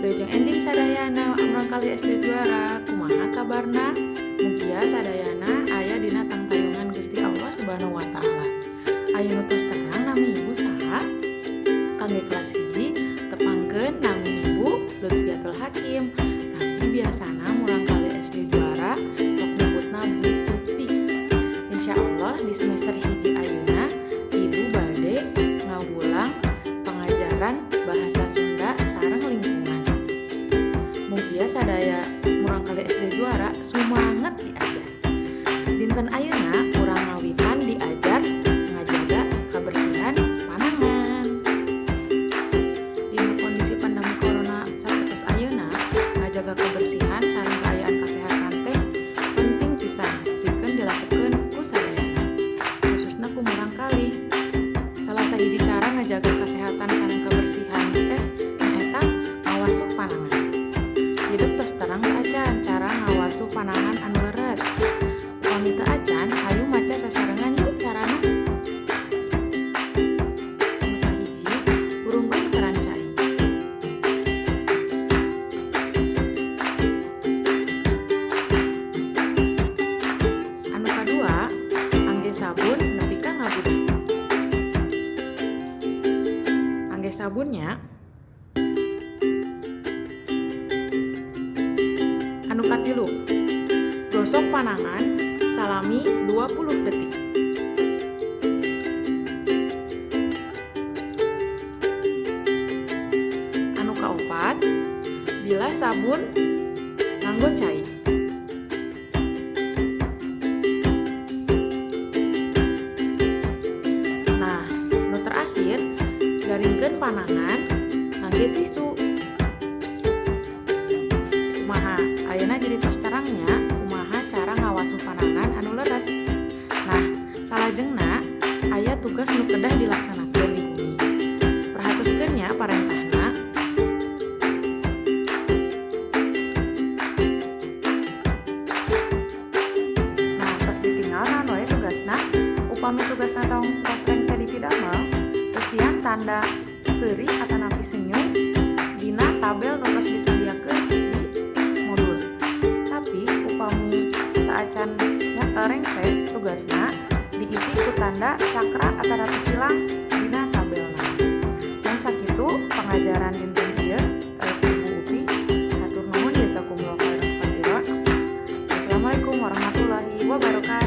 Wilujeng enjing sadayana murangkalih SD Juara, kumaha kabarna? Mugia sadayana aya dina tangtayungan Gusti Allah Subhanahu wa taala. Aya nu tos terang nami ibu saha? Kangge kelas hiji tepangkeun nami ibu Lutfiatul Hakim. Tapi biasana murangkalih SD Juara sok nyebutna Bu Upi. Insya Allah di semester hiji ayeuna ibu bade ngawulang pengajaran bahasa Sunda sareng lingkungan. Mugia sadaya murangkalih SD Juara sumanget diajar. Dinten ayeuna urang ngawitan diajar ngajaga kabersihan panangan. Dina kondisi pandemi corona sapertos ayeuna, ngajaga kebersihan sareng kaayaan kasehatan teh penting pisan pikeun dilakukeun ku sadayana, khususna ku murangkalih. Salah sahiji cara ngajaga kesehatan sareng kebersihan teh nyaeta ngawasuh panangan. Hidep tos terang teu acan cara ngawasuh panangan anu leres? Upami teu acan, hayu maca sasarengan yuk carana. Anu kahiji, hurungkeun keran cai. Anu kadua, angge sabun nepi ka ngabudik. Angge sabunnya. Anu katilu, gosok panangan salami 20 detik. Anu kaopat, bilas sabun nganggo cai. Nah, nu terakhir, garingkeun panangan ngangge tisu. Kumaha? Ayeuna jadi tos terangnya kumaha cara ngawasuh panangan anu leres. Nah, salajengna aya tugas nu kedah dilaksanakeun di bumi. Perhatoskeun nya parentahna. Nah, tos ditinggal naon wae tugasna? Upami tugasna tong tos rengse dipidamel, eusian tanda seuri atanapi senyum dina tabel nu tos disadiakeun di modul. Tapi upami teu acan rengse tugasna diisi ku tanda cakra atanapi silang dina tabelna. Mung sakitu pangajaran dinten ieu ti Ibu Upi. Hatur nuhun, jazakumullah khairan katsiran. Wassalamualaikum warahmatullahi wabarakatuh.